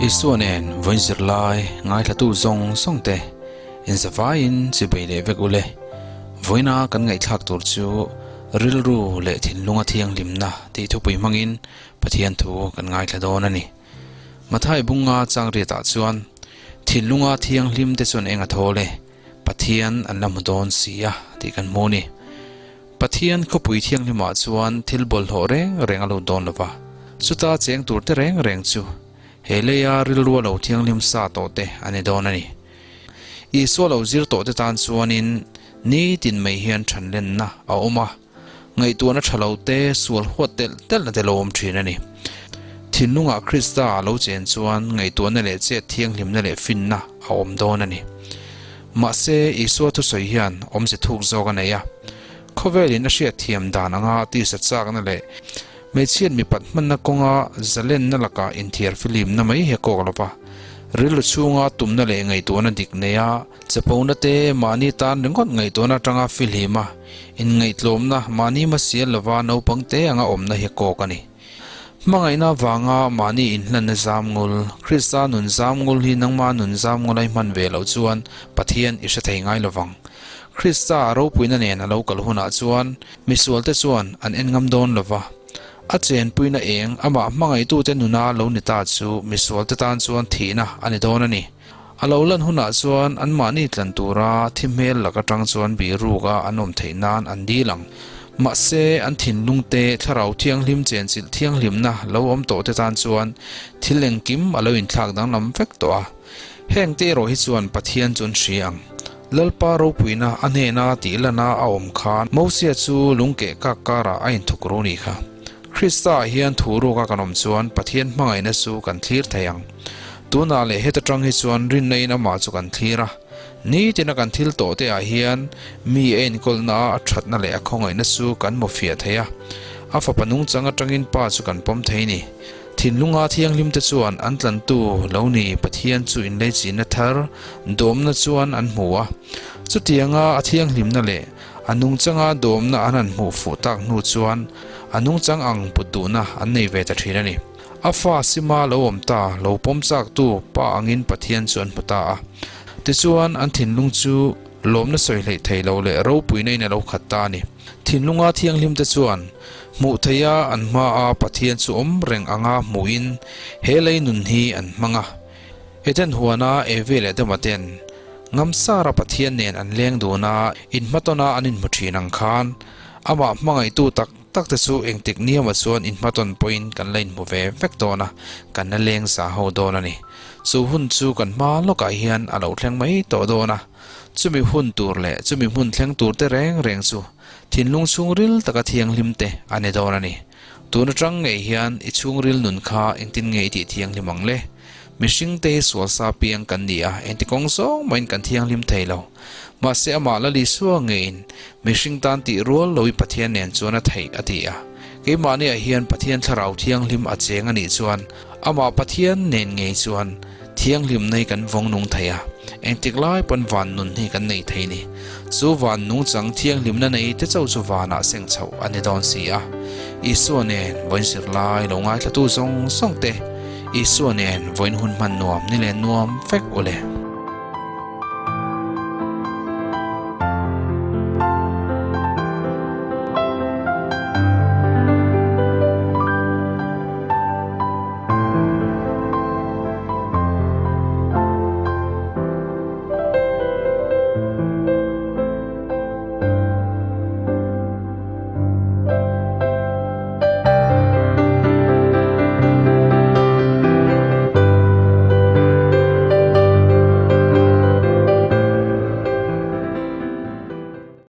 Isua nen vawiin zirlai ngaithlatu zawng zawng te inzavaiin chibei leh vek ule. Vawiina kan ngaihthlak tur chu rilru leh thinlunga thianghlimna tih thupui hmangin Pathian thu kan ngaithla dawn a ni. Mathai bunga changriatah chuan thinlunga thianghlim te chuan eng a thawl e, Pathian an la hmu dawn si a tih kan hmu a ni. Pathian khawpui thianghlimah chuan thil bawlhhlawh reng reng a lut dawn lo va, chuta cheng tur te reng reng chu he leia rilru a lo thianghlim sa tawh te a ni dawn a ni. Isua lo zir tawh te tan chuanin nitin mai hian thanlenna a awm a, ngaihtuahna tha lo te, sual huat telh telhna te lo awm thin a ni. Thinlungah Krista a lo chen chuan ngaihtuahna leh chet thianghlimna leh finna a awm dawn a ni. Mahse, Isua thusawi hian awmze thuk zawk a nei a. Khawvelin a hriatthiam dan anga tisa chakna leh hmeichhiat mipat hmanna kawnga zalenna lakah inthiar filimna mai hi a kawk lo va. Rilru chhunga tumna leh ngaihtuahna dik neia chapona te mahni tan ringawt ngaihtuahna atanga fihlima inngaihtlawmna mahni hmasial lova naupang te anga awmna hi a kawk a ni. Hmangaihna avanga mahni inhlanna zam ngul, Krista nun zam ngul hi nangma nun zam ngul a i hman ve loh chuan Pathian i hre thei ngai lovang. Krista a ropuina nen a lo kal hunah chuan misualte chuan an en ngam dawn lova. A chenpuina eng amah hmangaihtute nuna lo ni ta chu misualte tan chuan thihna a ni dawn a ni. A lo lan hunah chuan anmahni tlan tura thi hmel lak atang chuan biruka an awm theih nan an dil ang. Mahse, an thinlung te, thlarau thianghlim chenchilh thianghlimna lo awm tawh te tan chuan thil engkim a lo inthlak danglam vek tawh a. Heng te erawh hi chuan Pathian chu an hria ang. Lalpa ropuina a hnena tih lana a awm khan Mosia chu lungkeh kak karah a inthuk ru ni kha. Krista ah hian thu ruka kan awm chuan Pathian hmangaihna chu kan thlir thei ang. Tunah leh heta tang hi chuan rinna in amah chu kan thlir a. Nitina kan thil tawh te ah hian mi a enkawlna a thatna leh a khawngaihna chu kan hmu fiah thei a. A fapa nungchang atangin Pa chu kan pawm thei ni. Thinlunga thianghlim te chuan an tlantu lo ni Pathian chu inleichinna thar dawmna chuan an hmu a. Chutianga a thianghlimna leh a nungchanga dawmna an han hmuh fuh tak hnu chuan a nungchang ang put duhna an nei ve ta thin a ni. A fa sima lo awm ta, lo pawm chaktu pa angin Pathian chu an hmu ta a. Tichuan, an thinlung chu lawmna sawi hleih thei lo leh ropuina in a lo khat ta a ni. Thinlunga thianghlimte chuan hmuh theiha an hmaa Pathian chu awm reng anga hmuhin he lei nun hi an hmang a. Eden huana Evi leh Adama ten ngamsara Pathian nen an leng dun a, inhmatawna an inhmu thin ang khan amah hmangaihtu tak Tak te chu engtik niamah chuan inhmatawn pawhin kan la inhmu ve vek dawn a, kan la leng za ho dawn a ni. Chu hun chu kan hma lawkah hian a lo thleng mai tawh dawn a, chumi hun tur leh chumi hmun thleng tur te reng reng chu thinlung chhungril taka thianghlim te a ni dawn a ni. Tun atang ngei hian i chhungril nun kha engtin nge i tih thianghlim ang le? Mihring te hi sual sa piang kan ni a, engti kawng zawng mahin kan thianghlim thei lo. Mahse amah la Lisua ngeiin mihring tan tih rual lo i Pathian nen chuan a theih a ti a. Keimahniah hian Pathian thlarau thianghlim a cheng a nih chuan amah Pathian nen ngei chuan thianghlimna hi kan vawng nung thei a, engtik lai pawn van nun hi kan nei thei ni. Chu van nungchang thianghlimna nei te chauh chu vanah seng chhoh a ni dawn si a. Isua nen vawiin zirlai lo ngaithlatu zawng zawng te Isua nen vawiin hun hman nuam ni leh nuam vek u le.